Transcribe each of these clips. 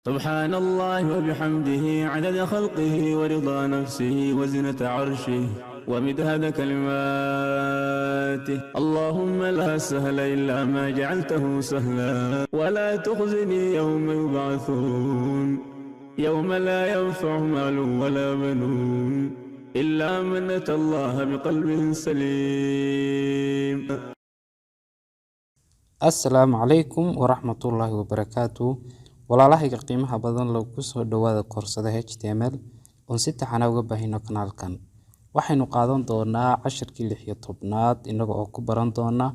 سبحان الله وبحمده عدد خلقه ورضا نفسه وزنة عرشه ومداد كلماته. اللهم لا سهل إلا ما جعلته سهلا ولا تخزني يوم يبعثون، يوم لا ينفع مال ولا بنون إلا من أتى الله بقلب سليم. Asalaamu calaykum waraxmatullaahi wabarakaatu. Walaalahayga qiimaha badan, lagu soo dhawaada koorsada HTML oon si taxana uga baahino kanaalkan. Waxaynu qaadan doonaa cashirkii 16aad, inaga oo ku baran doona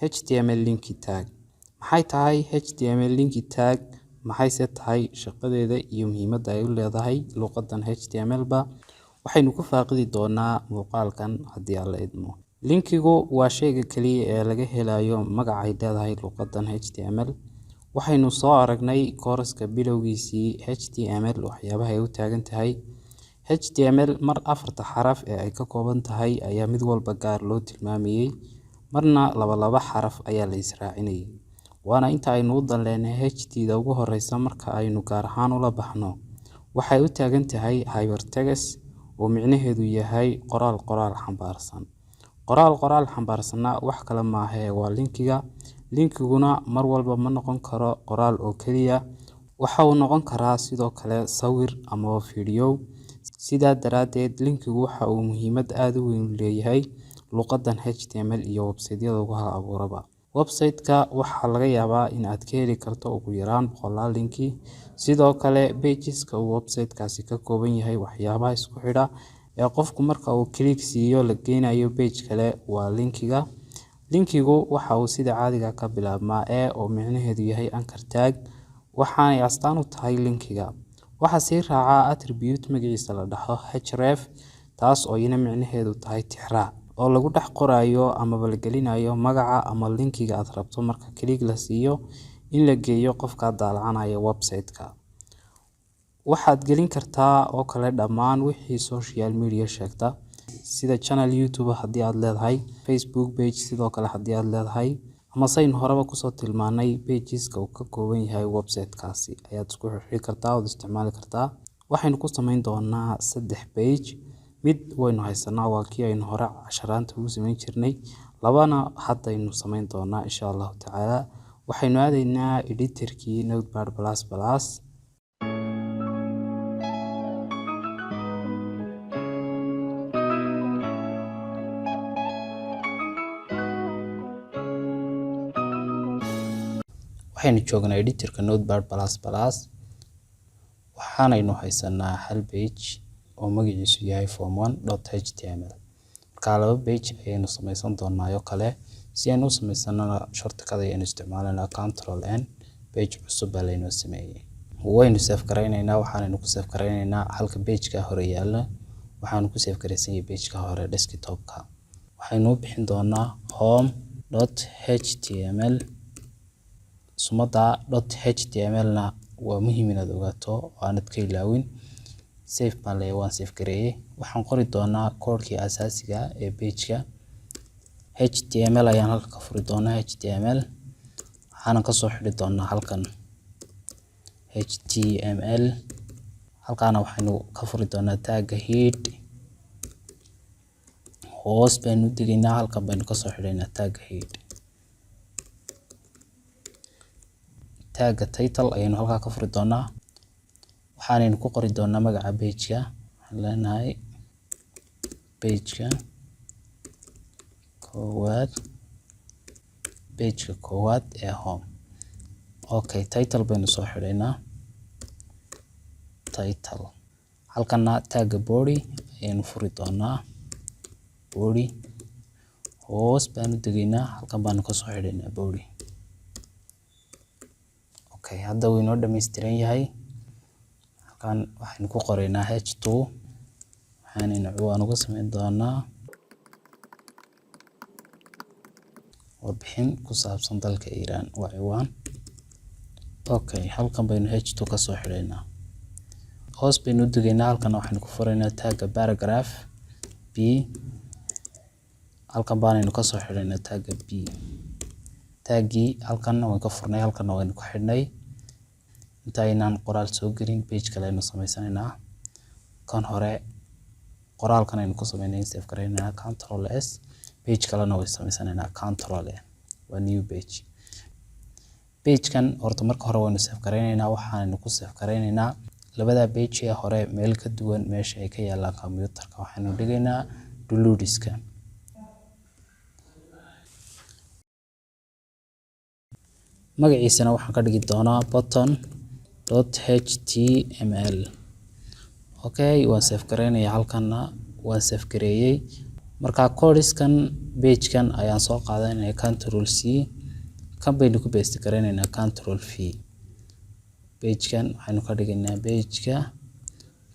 HTML link tag. Maxay tahay HTML link tag? Maxayse tahay shaqadeeda iyo muhiimadda ay u leedahay luqadan HTML ba? Waxaynu ku faaqidi doonaa muuqaalkan haddii Alla idmo. Linkigu waa shayga kaliya ee laga helayo magaca ay leedahay luqadan HTML. Waxaynu soo aragnay kooraska bilowgiisii HTML waxyaabaha ay u taagan tahay. HTML mar afarta xaraf ee ay ka kooban tahay ayaa mid walba gaar loo tilmaamayay, marna laba laba xaraf ayaa la israacinayay. Waana inta aynu u dan leenahay. HT da ugu horeysa marka aynu gaar ahaan ula baxno, waxay u taagan tahay hypertext, oo micnaheedu yahay qoraal qoraal xambaarsan. Qoraal qoraal xambaarsana wax kale maahee waa linkiga. Linkiguna mar walba ma noqon karo qoraal oo keliya, waxa uu noqon karaa sidoo kale sawir ama video. Sidaa daraaddeed linkigu waxa uu muhiimad aada u weyn u leeyahay luqadan HTML iyo website-yada ugu hal abuuraba. Website-ka waxaa laga yaabaa in aad ka heli karto ugu yaraan boqolaal linki. Sidoo kale pages-ka uu website-kaasi ka kooban yahay, waxyaabaha isku xidha ee qofku marka uu click siiyo la geynayo page kale, waa linkiga. Linkigu waxa uu sida caadiga ka bilaabmaa a, oo micnaheedu yahay anchor tag, waxaanay astaan u tahay linkiga. Waxaa sii raacaa attribute magaciisa la dhaho href, taas oo iyana micnaheedu tahay tixraac oo lagu dhex qorayo amaba la gelinayo magaca ama linkiga aad rabto marka click la siiyo in la geeyo qofka daalacanaya website-ka. Waxaad gelin kartaa oo kale dhammaan wixii social media sheegta, sida channel YouTube haddii aad leedahay, Facebook page sidoo kale haddii aad leedahay, ama saynu horeba kusoo tilmaanay pageska uu ka kooban yahay website-kaasi ayaad isku xirxiri kartaa ood isticmaali kartaa. Waxaynu ku samayn doonaa saddex page. Mid waynu haysanaa, waa kii aynu hore casharaanta ugu samayn jirnay. Labana haddaynu samayn doonaa, insha Allahu tacaala. Waxaynu aadaynaa editorkii Notepad++. Waxaynu joognaa editorka Notepad++. Waxaanaynu haysanaa hal page oo magaciisu yahay form1.html. Markaa laba page ayaynu samaysan doonaa oo kale. Si aynu u sameysanana, shortcut ayaynu isticmaalanaa, Control N. Page cusub baa laynoo sameeyey. Waynu save garaynaynaa. Waxaanaynu ku save garaynaynaa halka page-ka hore yaalla. Waxaanu ku save garaysan yahay page-ka hore desktop-ka. Waxaynu u bixin doonaa home.html. Sumada .html na waa muhiim inaad ogaato oo aanad ka ilaawin. Save baan leeyahay, waan save gareeyay. Waxaan qori doonaa koodhkii asaasiga ee page-ka. HTML ayaan halka ka furi doonaa, HTML. Waxaanan kasoo xidhi doonaa halkan HTML. Halkaana waxaynu ka furi doonaa tagga head. Hoos baynu u degaynaa, halkan baynu kasoo xidhaynaa tagga head. Tagga title ayaynu halkaa ka furi doonaa. Waxaanaynu ku qori doonaa magaca page-ka. Waxaan leenahay page-ka koowaad, page-ka koowaad ee home. Okay, title baynu soo xidhaynaa, title. Halkana tagga body ayaynu furi doonaa, body. Hoos baanu degaynaa, halkan baanu kasoo xidhaynaa body. Okay, hadda wuu inoo dhammaystiran yahay. Halkan waxaynu ku qoraynaa h2. Waxaanaynu ciwaan uga samayn doonaa warbixin ku saabsan dalka Iiraan, waa ciwaan. Okay, halkan baynu h2 kasoo xidhaynaa. Hoos baynu u degaynaa, halkan waxaynu ku furaynaa tagga paragraph, p. Halkan baanaynu kasoo xidhaynaa tagga p. Taggii halkanna waan ka furnay, halkanna waynu ku xidhnay. Inta aynaan qoraal soo gelin, page kale aynu sameysanaynaa. Kan hore qoraalkan aynu ku sameynay save garaynaynaa, Control S. Page kalena way sameysanaynaa, Control A, waa new page. Page-kan horta marka hore waynu save garaynaynaa. Waxaanu ku save garaynaynaa labada page ee hore meel ka duwan meesha ay ka yaalaan computerka. Waxaynu dhigaynaa downloadska. Magaciisana waxaan ka dhigi doonaa button.html. Okay, waan save garaynayaa. Halkanna waan save gareeyey. Marka codeskan page-kan ayaan soo qaadanaya, Control C. Kan baynu ku paste garaynaynaa, Control V. Page-kan waxaynu ka dhigaynaa, page-ka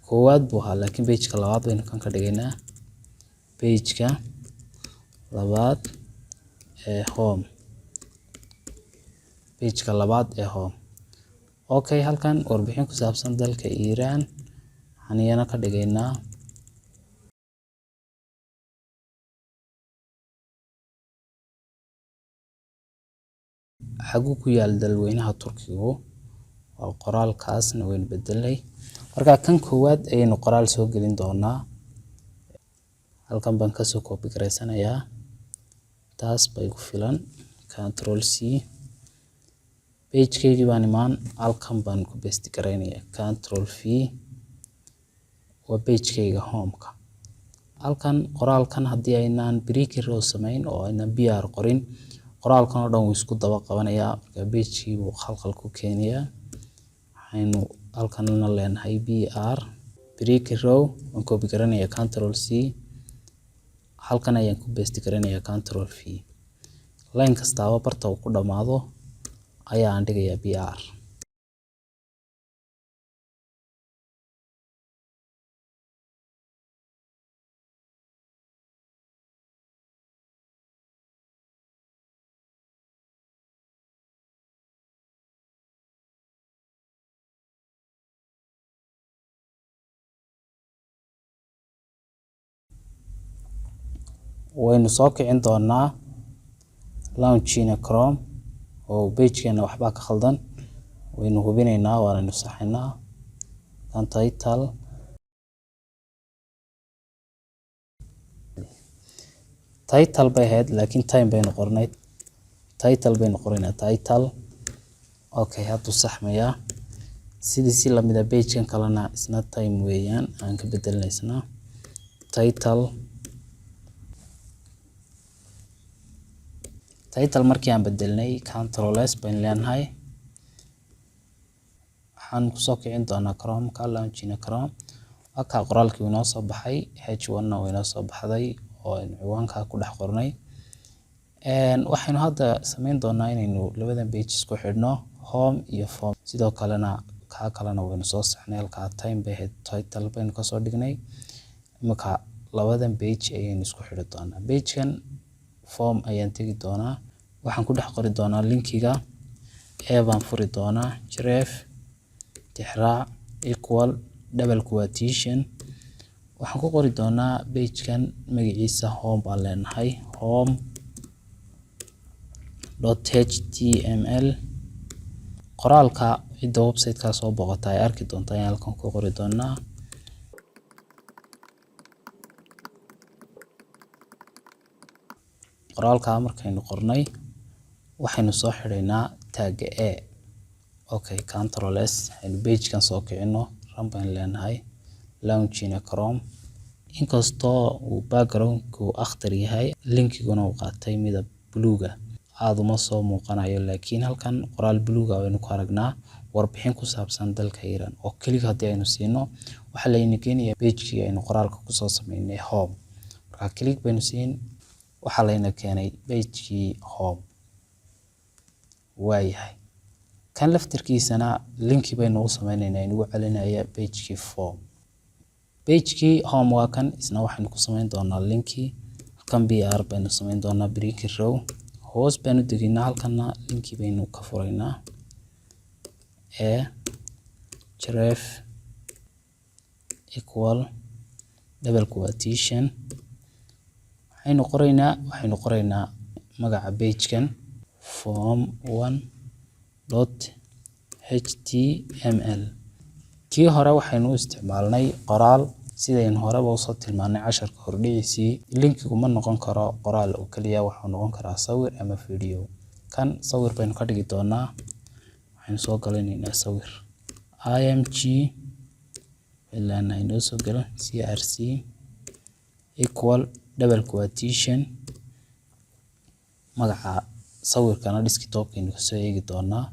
koowaad buu ahaa, laakiin page-ka labaad baynu kan ka dhigaynaa, page-ka labaad ee home, page-ka labaad ee home. Okay, halkan warbixin ku saabsan dalka Iiraan waxaan iyana ka dhigaynaa xaguu ku yaal dalweynaha Turkigu. Waa qoraalkaasna waynu bedelnay. Marka kan koowaad ayaynu qoraal soo gelin doonaa. Halkan baan kasoo copy garaysanayaa, taas bay ku filan. Control C. Page-keygii baan imaan, halkan baan ku paste garaynayaa, Control V. Waa page-keyga home-ka. Halkan qoraalkan haddii aynaan break row samayn oo aynaan br qorin, qoraalkan oo dhan wuu isku daba qabanayaa. Marka page-kii buu khalkhal ku keenayaa. Waxaynu halkanna leenahay br, break row. Waan copy garanayaa, Control C. Halkan ayaan ku paste garanayaa, Control V. Line kastaaba barta uu ku dhamaado ayaa aan dhigayaa br. Waynu soo kicin doonaa launchina Chrome oo page-keena waxbaa ka khaldan, waynu hubinaynaa, waanaynu saxaynaa. Kan title, title bay ahayd, laakiin time baynu qornay. Title baynu qoraynaa, title. Okay, hadduu saxmayaa. Sidii si lamida page-kan kalena isna time weeyaan, aan ka bedelnay isna title. Title markii aan bedelnay, Control S baynu leenahay. Waxaan kusoo kicin doonaa Chrome-ka, launchina Chrome. Halkaa qoraalkii inoo soo baxay, h1 na way inoo soo baxday oo aynu ciwaanka ku dhex qornay. Waxaynu hadda sameyn doonaa inaynu labadan page isku xidhno, home iyo form. Sidoo kalena kaa kalena waynu soo saxnay. Halkaa time bay ahayd, title baynu kasoo dhignay. Imika labadan page ayaynu isku xidhi doonaa. Page-kan form ayaan tegi doonaa, waxaan ku dhex qori doonaa linkiga. A baan furi doonaa, href, tixraac, equal, double quotation. Waxaan ku qori doonaa page-kan magaciisa, home baan leenahay, home.html. Qoraalka cidda website-ka soo boqota ay arki doonta ayaan halkan ku qori doonaa. Qoraalka markaynu qornay, waxaynu soo xidhaynaa tagga a. Okay, Control S. Aynu page-kan soo kicino. Run baynu leenahay, launchina Chrome. Inkastoo uu background-ku akhtar yahay, linkiguna uu qaatay midab buluuga, aada uma soo muuqanayo, laakiin halkan qoraal buluuga aynu ku aragnaa, warbixin ku saabsan dalka Iiraan. Oo keliga haddii aynu siino, waxaa layna keenayaa page-kii aynu qoraalka kusoo sameynay, home. Marka click baynu siin, waxaa layna keenay page-kii home. Waayahay, kan laftirkiisana linki baynu u sameynaynaa inagu celinaya page-kii form. Page-kii home waa kan. Isna waxaynu ku sameyn doonaa linki. Halkan br baynu sameyn doonaa, break row. Hoos baynu degaynaa, halkana linki baynu ka furaynaa, a href equal, double quotation. Waxaynu qoraynaa magaca page-kan, form one dot HTML. Kii hore waxaynu u isticmaalnay qoraal. Sidaynu horeba usoo tilmaanay casharka hordhiciisii, linkigu ma noqon karo qoraal oo keliya, waxuu noqon karaa sawir ama video. Kan sawir baynu ka dhigi doonaa. Waxaynu soo galinaynaa sawir img ilaa inoo soo galo src equal double quotation. Magaca sawirkana desktopkaynu kasoo eegi doonaa.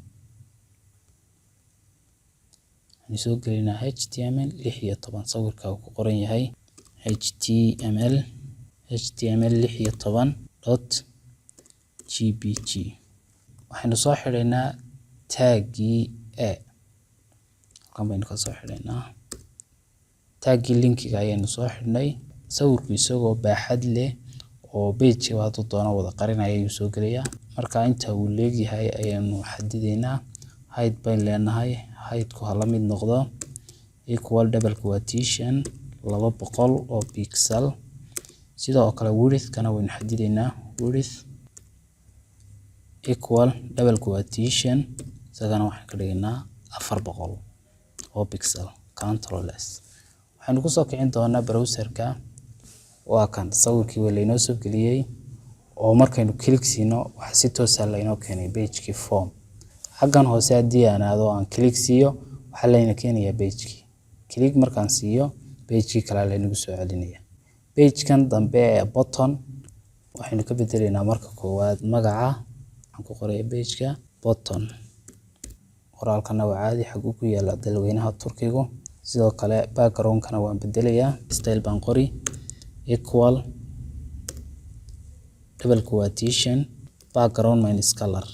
Waxaynu soo gelinaa HTML 16, sawirka uu ku qoran yahay HTML HTML 16.jpg. Waxaynu soo xidhaynaa taggii a. Halkan baynu kasoo xidhaynaa taggii linkiga ayaynu soo xidhnay. Sawirku isagoo baaxad leh oo page hadduu doono wada qarinaya ayuu soo gelayaa. Marka inta uu leegyahay ayaynu xadidaynaa. Height bayn leenahay, heightku ha la mid noqdo equal double quotation 200 oo pixel. Sidoo kale width-kana waynu xadidaynaa, width equal double quotation, isagana waxaan ka dhigaynaa 400 oo pixel. Control S. Waxaynu kusoo kicin doonaa browserka. Waa kan sawirkii waa laynoo soo geliyey, oo markaynu click siino waxa si toos ah laynoo keenay pagekii form. Xaggan hoose haddii aan aado, aan click siiyo, waxaa layna keenayaa pagekii. Click markaan siiyo, pagekii kale laynagu soo celinaya. Pagekan dambe ee button waxaynu ka bedeleynaa marka koowaad magaca. Waxaan ku qoraya pageka button. Qoraalkana waa caadi, xaguu ku yaala dalweynaha Turkigu. Sidoo kale background-kana waan bedelayaa. Style baan qori equal double quotation background minus color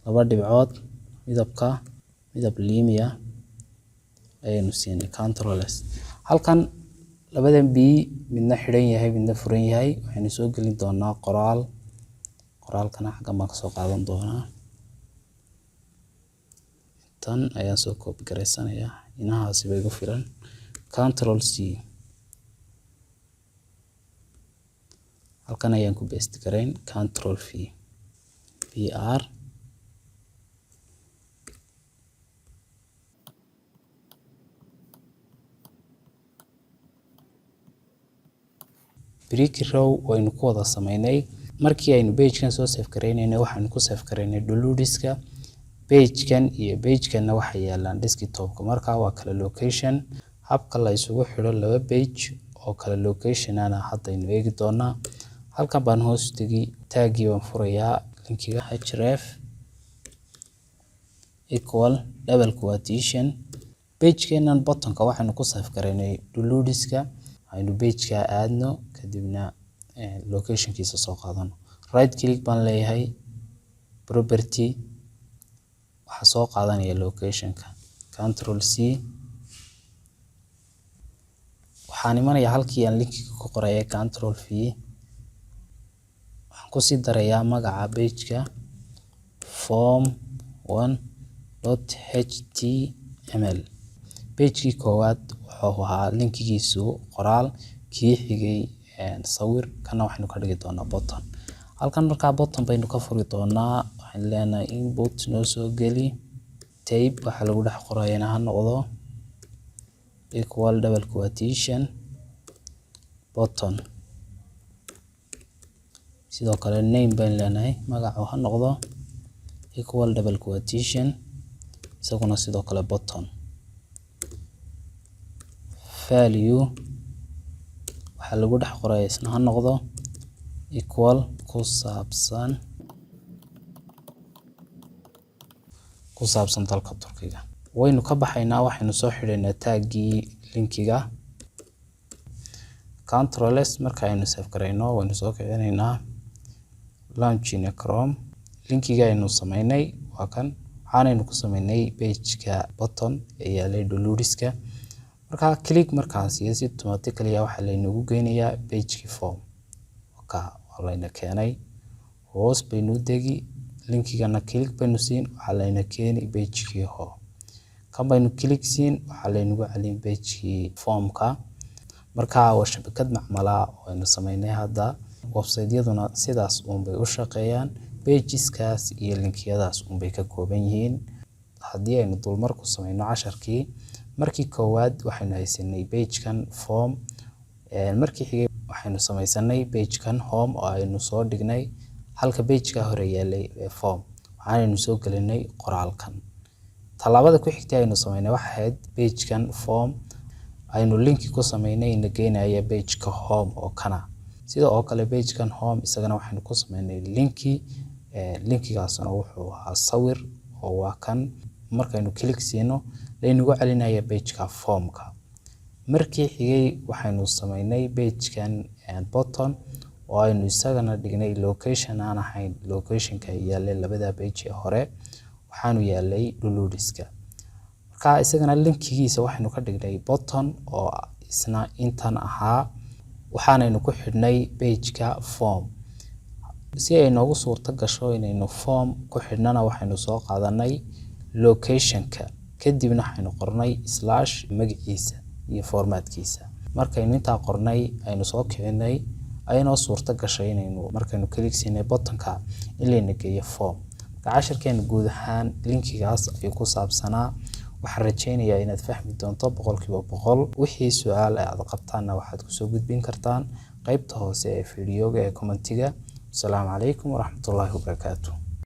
laba dhibcood, midabka midab liimiya ayaynu siinay. Control S. Halkan labadan b midna xidhan yahay, midna furan yahay, waxaynu soo gelin doonaa qoraal. Qoraalkana xaggan baan kasoo qaadan doonaa. Tan ayaan soo copy garaysanayaa, inahaasi ba igu filan. Control C. Halkan ayaan ku paste garayn. Control V, br. Breaking row waynu ku wada sameynay. Markii aynu pagekan soo save garaynaynay, waxaynu ku save garaynay downloadska. Pagekan iyo pagekanna waxay yaalaan desktopka, marka waa kala location. Habka la isugu xidho laba page oo kala location ana haddaynu eegi doonaa. Halkan baan hoos tegi, taggii baan furayaa linkiga, href equal double quotation. Pagekeenan buttonka waxaynu ku save garaynay downloadska. Aynu pageka aadno, kadibna locationkiisa soo qaadano. Right click baan leeyahay, property, waxaa soo qaadanaya locationka. Control C. Waxaan imanayaa halkii aan linkiga ku qorayay. Control V. Waxaan kusii darayaa magaca pageka form 1.html. Pagekii koowaad wuxuu ahaa linkigiisu qoraal, kii xigay sawir, kana waxaynu ka dhigi doonaa button. Halkan markaa button baynu ka furi doonaa. Waxaan leenahay input noo soo geli, type waxaa lagu dhex qorayana ha noqdo equal double quotation button. Sidoo kale name baan leenahay, magacu ha noqdo equal double quotation, isaguna sidoo kale button. Value waxaa lagu dhex qoraya isna ha noqdo equal ku saabsan dalka Turkiga. Waynu ka baxaynaa, waxaynu soo xidhaynaa taggii linkiga. Control S. Marka aynu save garayno, waynu soo kicinaynaa, launch in Chrome. Linkiga aynu sameynay waa kan, waxaanaynu ku sameynay pageka button ee yaalay downloadska. Marka click markaan siiyo, si automatically waxaa laynagu geynayaa pagekii form. Ka waa layna keenay. Hoos baynu u degi, linkigana click baynu siin, waxaa layna keeni pagekii home. Kan baynu click siin, waxaa laynagu celin pagekii formka. Marka waa shabakad macmala oo aynu sameynay hadda. Website-yaduna sidaas uun bay u shaqeeyaan, pageskaas iyo linkiyadaas uun bay ka kooban yihiin. Haddii aynu dulmar ku sameyno casharkii, markii koowaad waxaynu haysanay page-kan form. Markii xigay waxaynu sameysanay page-kan home oo aynu soo dhignay halka page-ka hore yaalay ee form, waxaanaynu soo gelinay qoraalkan. Tallaabada ku xigtay aynu sameynay waxay ahayd page-kan form aynu linki ku sameynay ina geynaya page-ka home oo kana. Sida oo kale page-kan home isagana waxaynu ku sameynay linki. Linkigaasna wuxuu ahaa sawir oo waa kan markaynu click siino laynagu celinaya page-ka formka. Markii xigay waxaynu sameynay page-kan button oo aynu isagana dhignay location aan ahayn locationka yaalay labada page ee hore, waxaanu yaalay downloadska. Marka isagana linkigiisa waxaynu ka dhignay button oo isna intan ahaa, waxaanaynu ku xidhnay page-ka form. Si ay noogu suurto gasho inaynu form ku xidhnana, waxaynu soo qaadanay locationka, kadibna waxaynu qornay slash magaciisa iyo formatkiisa. Markaynu intaa qornay, aynu soo kicinay, aynoo suurto gashay inaynu markaynu click siinay buttonka in layna geeyo form. Marka cashirkeena guud ahaan linkigaas ayuu ku saabsanaa. Waxaan rajeynayaa inaad fahmi doonto 100%. Wixii su-aal aad qabtaanna waxaad kusoo gudbin kartaan qeybta hoose ee fiidiyooga ee commentiga. Asalaamu calaykum waraxmatullaahi wabarakaatu.